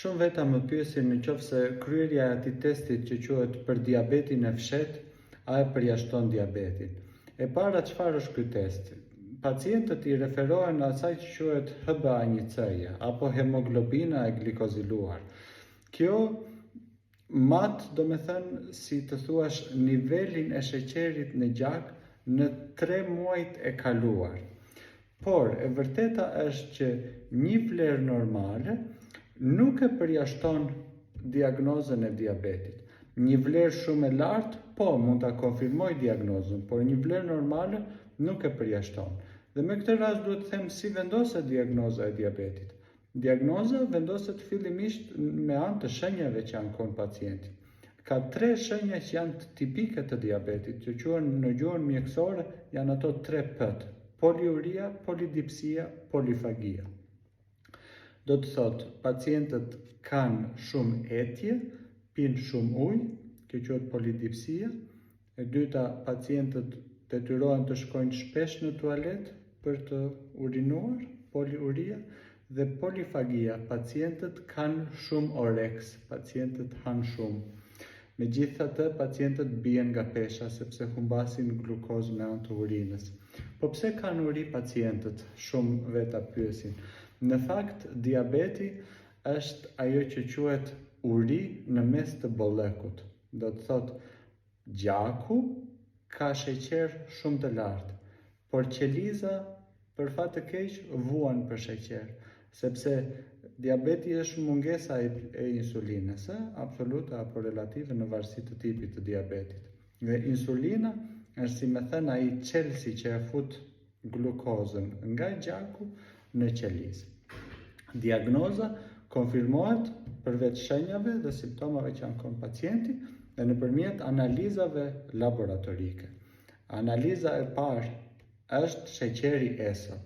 Shumë veta më pyesin në qoftë se kryerja e atij testit që quhet për diabetin e fshehtë, a e përjashton diabetin. E para çfarë është ky test? Pacientët i referohen asaj që quhet HbA1c-ja apo hemoglobina e glikoziluar. Kjo mat, domethënë, si të thuash, nivelin e sheqerit në gjak në 3 muajt e kaluar. Por, e vërteta është që një vlerë normale nuk e përjashton diagnozën e diabetit. Një vlerë shumë e lartë, po, mund ta konfirmojë diagnozën, por një vlerë normale nuk e përjashton. Dhe me këtë rast duhet të them si vendoset diagnoza e diabetit. Diagnoza vendoset fillimisht me anë të shenjave që ankon pacienti. Ka tre shenja që janë tipike të diabetit, që quhen në gjuhën mjekësore janë ato tre P-t: poliuria, polidipsia, polifagia. Do të thotë, pacientët kanë shumë etje, pinë shumë ujë, kjo quhet polidipsia. E dyta, pacientët detyrohen të shkojnë shpesh në tualet për të urinuar, poliuria, dhe polifagia, pacientët kanë shumë oreks, pacientët hanë shumë. Megjithatë, pacientët bien nga pesha sepse humbasin glukozë me anë të urinës. Po pse kanë uri pacientët? Shumë veta pyesin. Në fakt, diabeti është ajo që quhet uri në mes të bollëkut. Do të thotë, gjaku ka sheqer shumë të lartë, por qeliza për fat të keq vuan për sheqer, sepse diabeti është mungesa e insulinës, ë, absolute apo relative në varësi të tipit të diabetit. Dhe insulina është si me thënë ai çelësi që e fut glukozën nga gjaku në qelizë. Diagnoza konfirmohet përveç shenjave dhe simptomave që ankon pacienti dhe nëpërmjet analizave laboratorike. Analiza e parë është sheqeri esëll.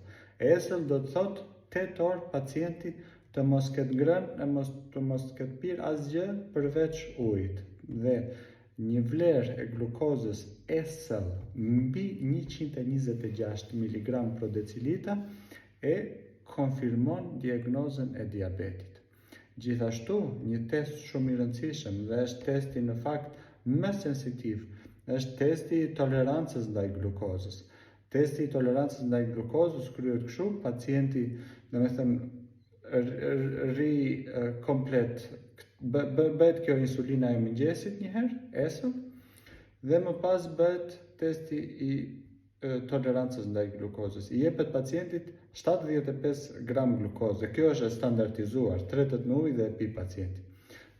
Esëll do të thotë 8 orë pacienti të mos ketë ngrënë e mos të mos ketë pirë asgjë përveç ujit. Dhe një vlerë e glukozës esëll mbi 126 mg pro decilita e konfirmon diagnozën e diabetit. Gjithashtu, një test shumë i rëndësishëm dhe është testi në fakt më sensitiv, është testi i tolerancës ndaj glukozës. Testi i tolerancës ndaj glukozës kryhet kështu, pacienti, domethënë, rri komplet, bëhet kjo insulina e mëngjesit një herë, esëll, dhe më pas bëhet testi i tolerancës ndaj glukozës. I jepet pacientit 75 gram glukozë dhe kjo është e standardizuar, tretet në ujë dhe e pi pacienti.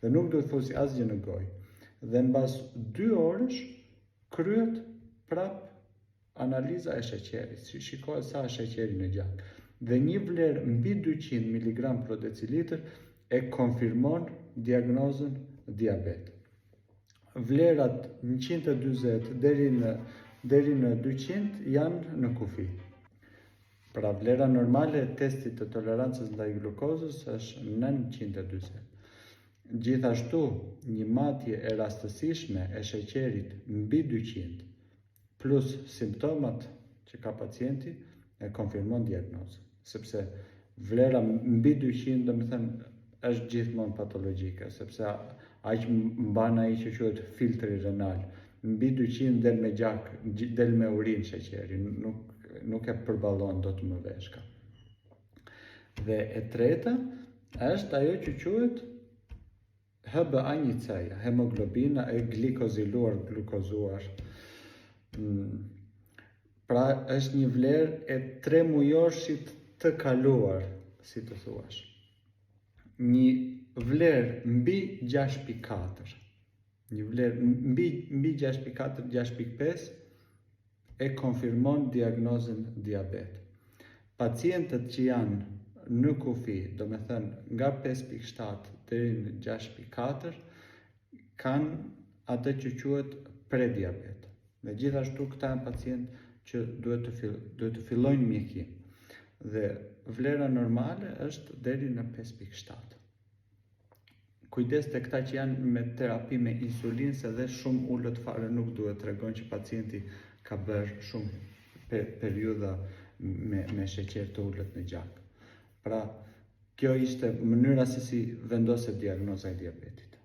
Dhe nuk duhet fusi asgjë në gojë. Dhe mbas 2 orësh kryhet prap analiza e sheqerit, si shikohet sa është sheqeri në gjak. Dhe një vlerë mbi 200 mg pro decilitër e konfirmon diagnozën diabet. Vlerat 140 deri në deri në 200 janë në kufi. Pra vlera normale e testit të tolerancës ndaj glukozës është 940. Gjithashtu, një matje e rastësishme e sheqerit mbi 200 plus simptomat që ka pacienti e konfirmon diagnozën, sepse vlera mbi 200, domethënë, është gjithmonë patologjike, sepse aq mban ai që quhet filtri renal. Mbi 200 del me gjak, del me urinë sheqeri, nuk nuk e përballon dot më veshka. Dhe e treta është ajo që quhet HbA1c-ja, hemoglobina e glikoziluar, glukozuar. Mm. Pra është një vlerë e 3 mujorshit të kaluar, si të thuash. Një vlerë mbi 6.4, një vlerë mbi mbi 6.4, 6.5 e konfirmon diagnozën diabet. Pacientët që janë në kufi, domethënë nga 5.7 deri në 6.4, kanë atë që quhet prediabet. Dhe gjithashtu këta janë pacientë që duhet të fill, duhet të fillojnë mjekim. Dhe vlera normale është deri në 5.7. Kujdes te këta që janë me terapi me insulinë, se dhe shumë ulët fare nuk duhet tregon që pacienti ka bërë shumë periudha me, me sheqer të ulët në gjak. Pra, Kjo ishte mënyra se si vendoset diagnoza e diabetit.